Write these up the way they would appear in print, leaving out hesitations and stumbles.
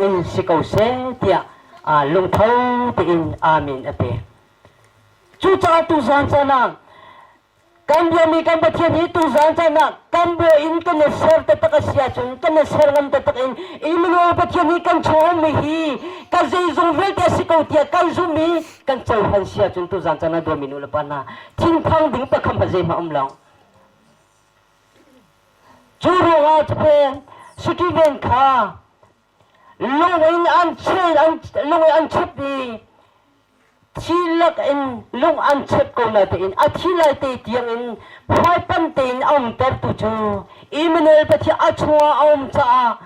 bangin si ko seh tiah lungtho tein amen a pek. Cucaah tuzan caan ah kan biami kan Pathian hi tuzan caan ah kan bawi in kan i ser taktak a si ahcun kan i ser ngam taktak in Emmanuel Pathian hi kan chung ummi hi ka zeizong vialte a si ko tiah kan zumh i kan cohlan si ahcun tuzan caan ah dawmi nu le pa hna thinphang ding pakham ha zeihmah um lo. Cu ruangah cupeng Stephen kha lung in an lung in an chep i thi lak in lung an chep ko na tein a thi lai te tiang in hmaipan tein a umtertu cu Emmanuel Pathian a chungah a um caah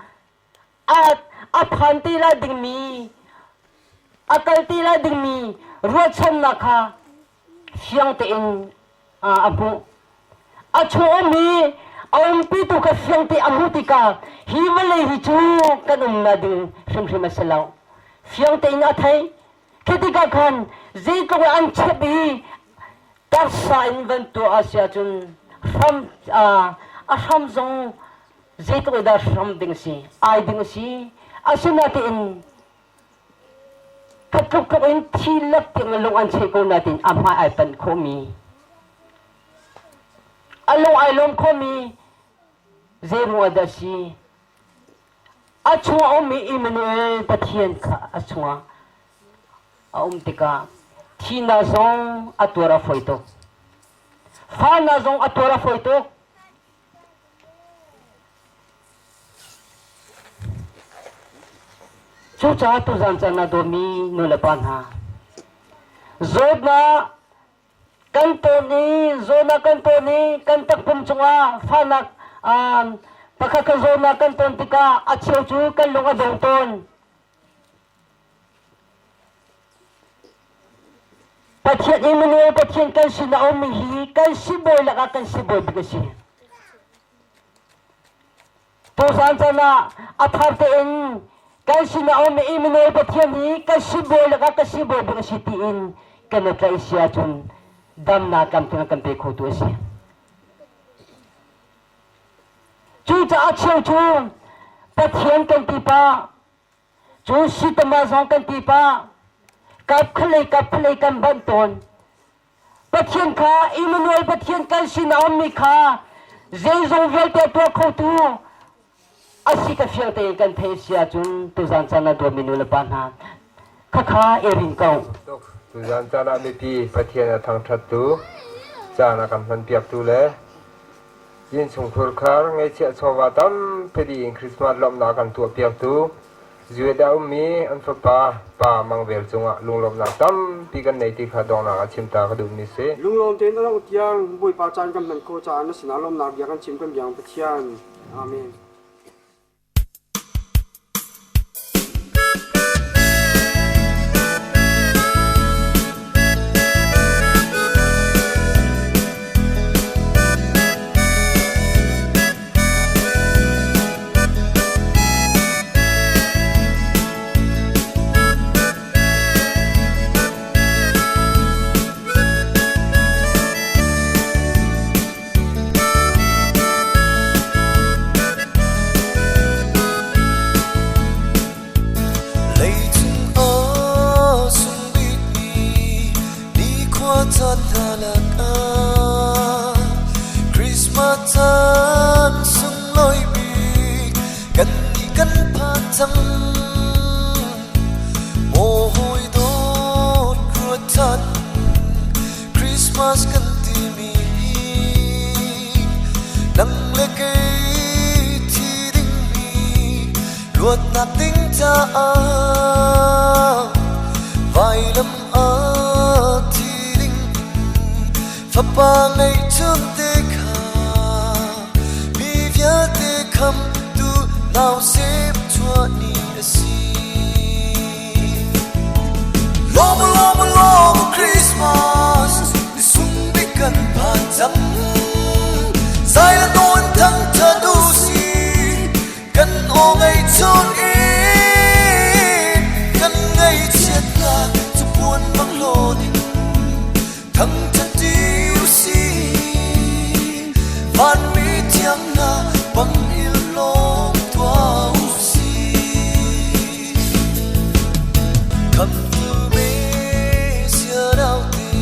a phan te lai dingmi a kal te lai dingmi ruahchannak kha fiang tein a hmuh. A chung ummi a umpitu kha fiang te a hmuh tikah hi vawlei hi cu kan umnak ding hrimhrim a si lo. Fiang tein a theih. Khi tikah khan zeitluk in an chep i taksa in van tuah a si ahcun hram a hram zong zeitluk in dah hram ding a si, ai ding a si. Asinain Khat tluk in thi lak tiang lung an cheh ko nain a hmai ai panh khawhmi, a lung ai lawm khawhmi zeiruang ah dah si? A chungah a ummi Emmanuel Pathian kha a chungah a um tikah thihnak zong a tuar a fawi tuk. Fahnak zong a tuar a fawi tuk. Cucaah tuzan caan ah dawtmi nulepa hna, zawtnak kan tawn i zawtnak kan tawn i kan takpum cungah fahnak pakhat khat zawtnak kan tawn tikah a cheu cu kan lung a dong tawn. Pathian Emmanuel Pathian kan sin a ummi hi kan sibawi lakah kan sibawi bik a si. Tuzan caan ah a thar tein kan sin a ummi Emmanuel Pathian hi kan sibawi lakah kan sibawi bik a si tiin kan i tlaih si ahcun damnak lamtling a kan pe khotu a si. Cucaah cheu cu Pathian kan ti pah Cun sitama zong kan ti pah. Kap khalei kap khalei kan banh tawn. Pathian kha Emmanuel Pathian kan sin a ummi kha zeizong vialte a tuah khotu a si ka fiang tein kan theih si ahcun tuzan caan ah dawtmi nu le pa hna khakha i ring ko. Tuzan caan ah mipi Pathian a thangṭhattu caan a kan hmanpiaktu le Innchungkhur khar ngeihchiah chawva tampi dih in Christmas lawmhnak an tuahpiaktu Zuet a ummi an fapa Pa Mang Vel cungah lunglawmhnak tampi kan nei ti kha donghnak ah chimta ka duhmi si. Lunglawm tein a dongh tiang Bawipa caan kan hman khawh caah na sinah lawmhnak bia kan chim kan biang Pathian. Amen. Leicung ah sungbikmi nikhua caan hna lakah Christmas caan sunglawi bik kannih kan phan cang. Maw hawi dawt ruat ṭhan Christmas kan timi hi nang le kei thi dingmi luatnak ding caah vailam ah thi ding fapa ngeihchun te kha mi vialte khamtu nausem chuah ni a si. Lawm lawm lawm Christmas ni sung bik kan phan cang. Zai le tawn thang tha du si kan aw ngei chun in kan ngei chiat na chu puan bang lo ding thang tha ti si van mi thiang na bang il lawm tua u si. Khamtu Messiah naute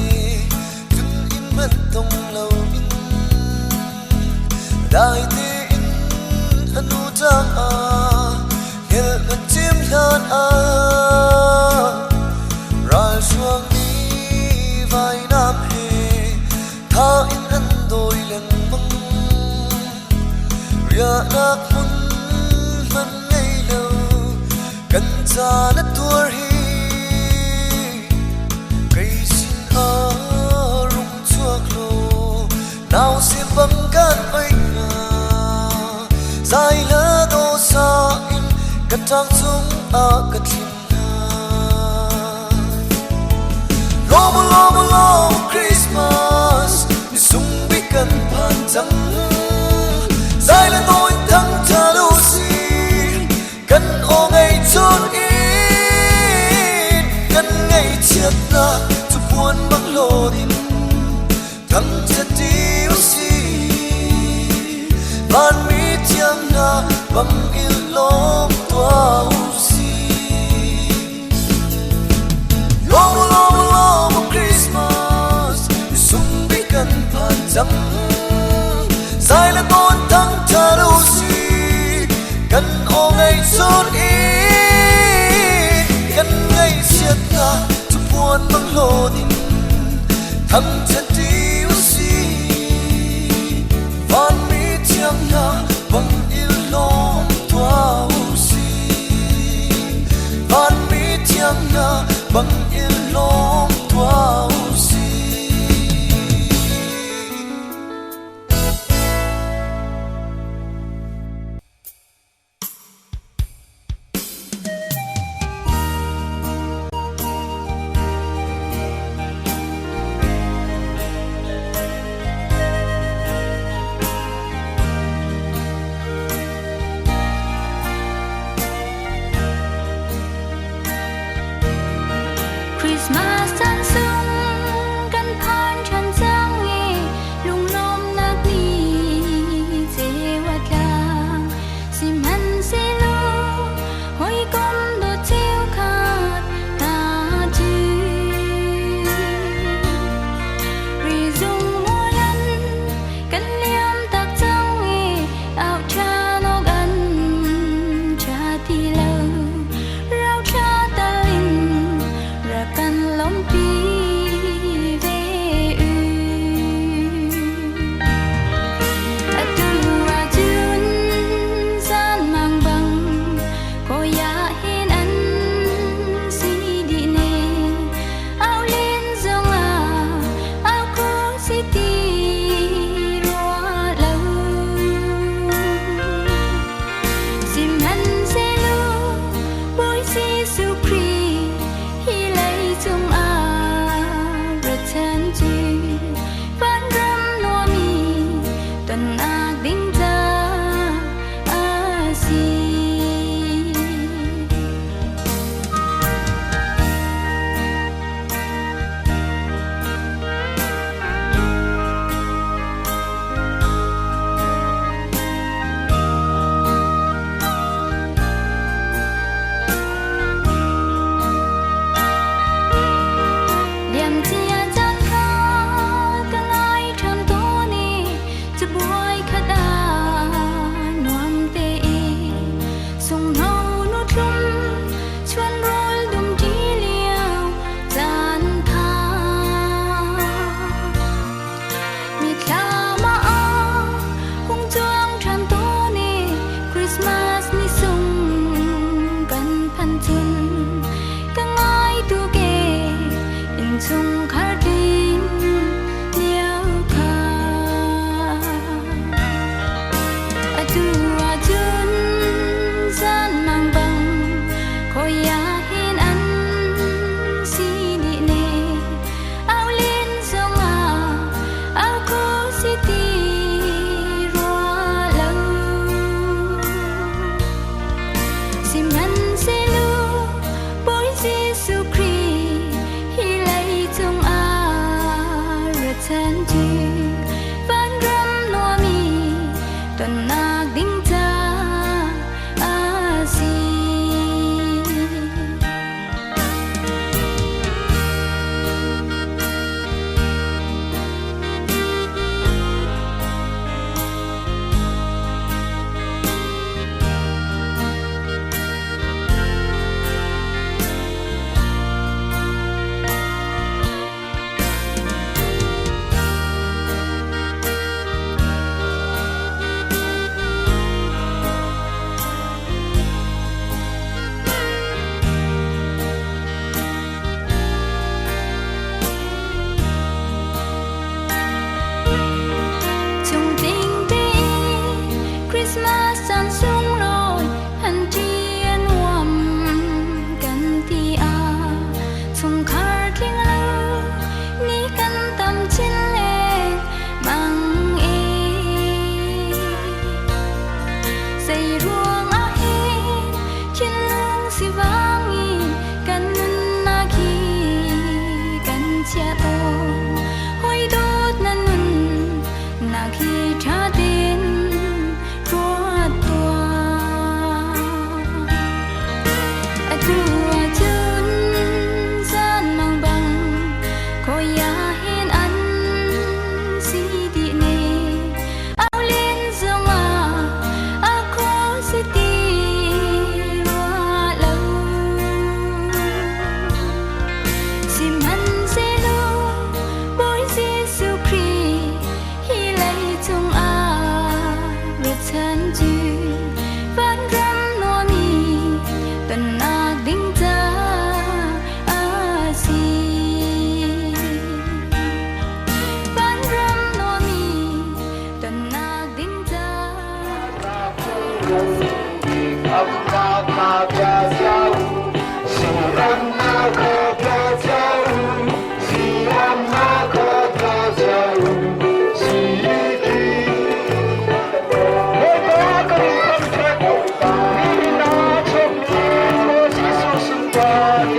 tun in man tong loin dai tein anu tang ah hngelh na cim hlan ah ral suang ni vainam he tha in an dawi lengmang. Riahnak hmun hman ngei lo kan ca na tuar hi kei sin ah rung chuak law nau sim bang kan oi nga zai la do sa in ka tang chung ah ka thlim hna. Lawm lawm lawm Christmas ni sung bik kan phan cang zai le nawi thang tha lu si kan aw ngei chun in kan ngei chiat na chu puan bang lo din thang chat ti u si van mi thiang na bang il lawm tua u si. Lawm lawm lawm Christmas ni sung bik kan phan cang zai le ton thang tha lu si kan aw ngei chun in kan ngei chiat na chu puan bang lo din thang chat ti u si van mi thiang na bang il lawm tua u si van mi thiang na bang il lawm tua u si.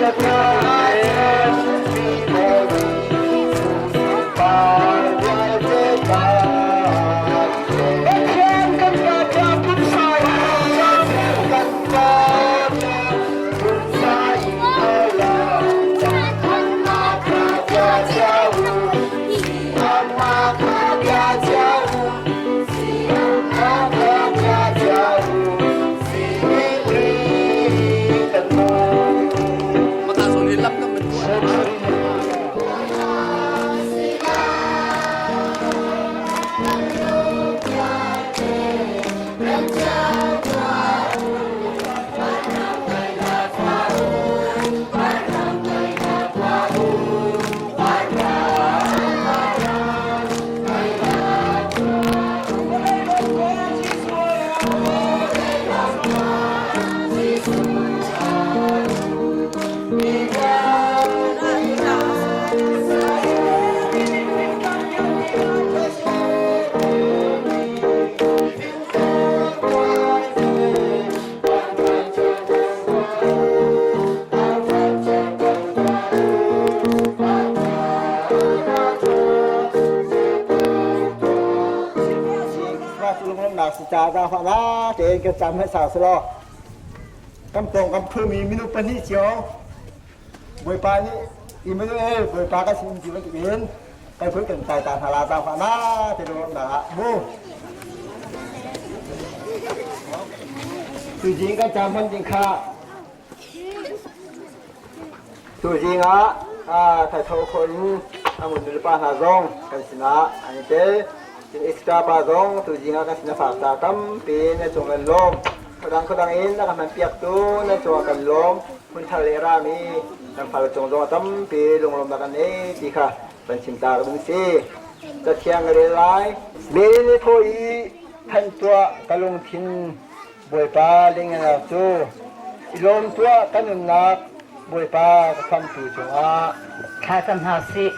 Pathian kan pa ca pumsa kan pa pumsa i Tein kan cam hmasa selaw kan pawng kan phurmi minung pahnih cio Bawipa nih Immanuel Bawipa kan sin ti bantuk in kan phun kan kai ta hna la ta na te lawmnak ah mu tuzing kan cam hman ding kha tuzing ah thaitho khawh in amun nulepa hna zong kan sinah an i tel. Cun Esther pa zong tuzing ah kan sin a fak ca tampi na cung kan lawm. Khuadang khuadang in a kan hmanpiaktu nan cungah kan lawm. Hmunthar le rami kan fale cung zong a tampi lunglawmnak kan ei ti kha van chim ta ka duh si. Cathiang ka rel lai. Mary nih thaw i thanh tuah ka lungthin Bawipa lengngenak cu i lawm tuah ka nunnak Bawipa ka khamhtu cungah. Thla cam hna sih.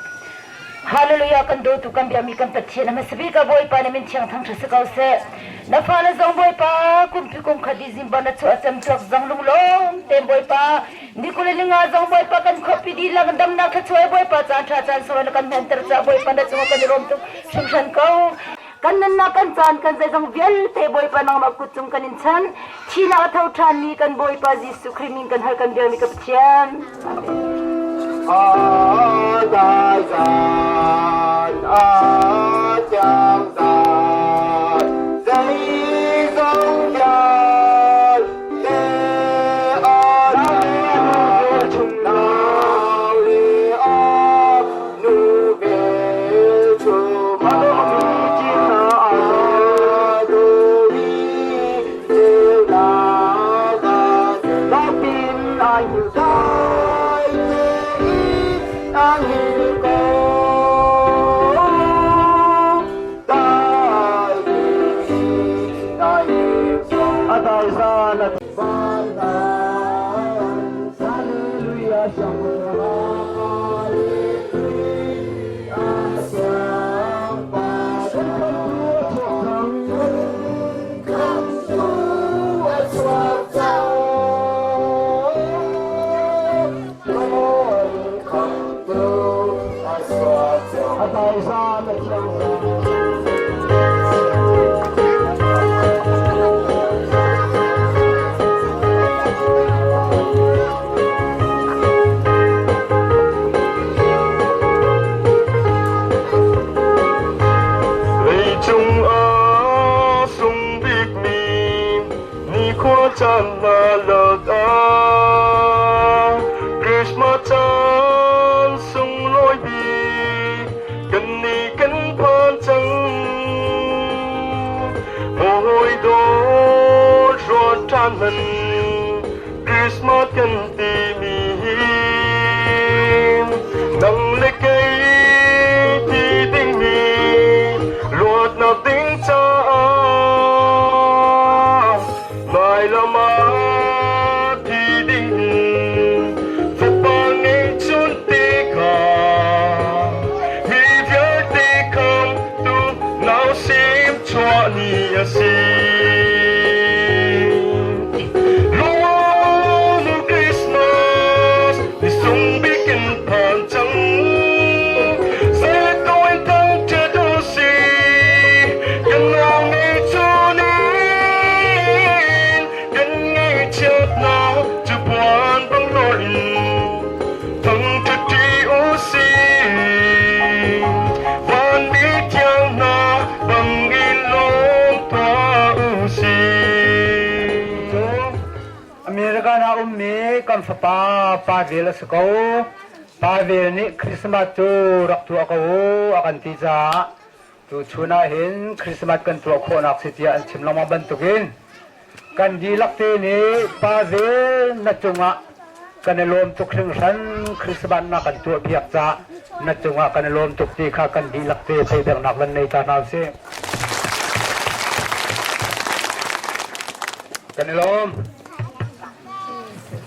Hallelujah kan dawtu kan biami kan Pathian a hmasa bik ah Bawipa na min thiang thangṭhat si ko seh. Na fale zong Bawipa kumpi kum khat i zingbar na chuah cem chuak zong lunglawm tein Bawipa ni kul le ninga zong Bawipa kan khuapi dihlak damnak thluachuah Bawipa caan ṭha caan sung na kan hmenter caah Bawipa na cungah kan i rawm tuk hringhran ko. Kan nunnak kan caan kan zeizong vialte Bawipa nangmah kut cung kan in chan. Thihnak a tho ṭhanmi kan Bawipa Jesuh Khrih min kan hal kan biakmi ka Pathian. Dai zan a thiang zan zeizong vialte a nau le a nu velchum Leicung ah sung bikmi nikhua caan hna lakah Christmas caan sunglawi bik kannih kan phan cang. Mawi dawt ruat ṭhan hmanh Christmas kan timi hi nang le kei ti dingmi luatnak ding caah Lailam ah thi ding fapa ngeihchun te kha mi vialte khamtu nausim chuah ni a si. Lungmu Christmas. kan fapa Pa Vel a si ko. Pa Vel nih Christmas cu rak tuah ko u a kan ti caah tuchun ah hin Christmas kan tuah khawhnak si tiah an chim lengmang bantukin kan dihlak te nih Pa Vel na cungah kan i lawm tuk hringhran Christmas na kan tuah piak caah na cungah kan i lawm tuk ti kha kan dihlak te theihternak van nei ta hna usih. Kan i lawm.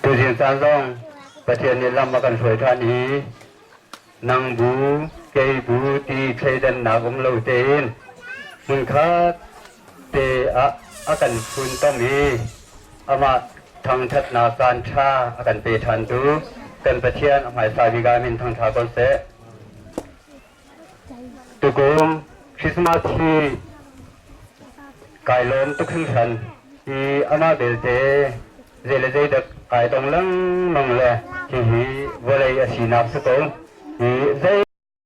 Tuzing caan zong Pathian nih lam a kan hruai ṭhan i nang bu, kei bu ti thleidannak um lo tein hmunkhat te ah a kan funtom i amah thangṭhatnak caan ṭha a kan pe ṭhantu kan Pathian a hmaisa bik ah min thangṭha ko seh. Tukum Christmas hi kai lawm tuk hringhran i amah belte zei le zei dak kai tong lengmang le hihi vawlei a sinak si ko. Hi zei.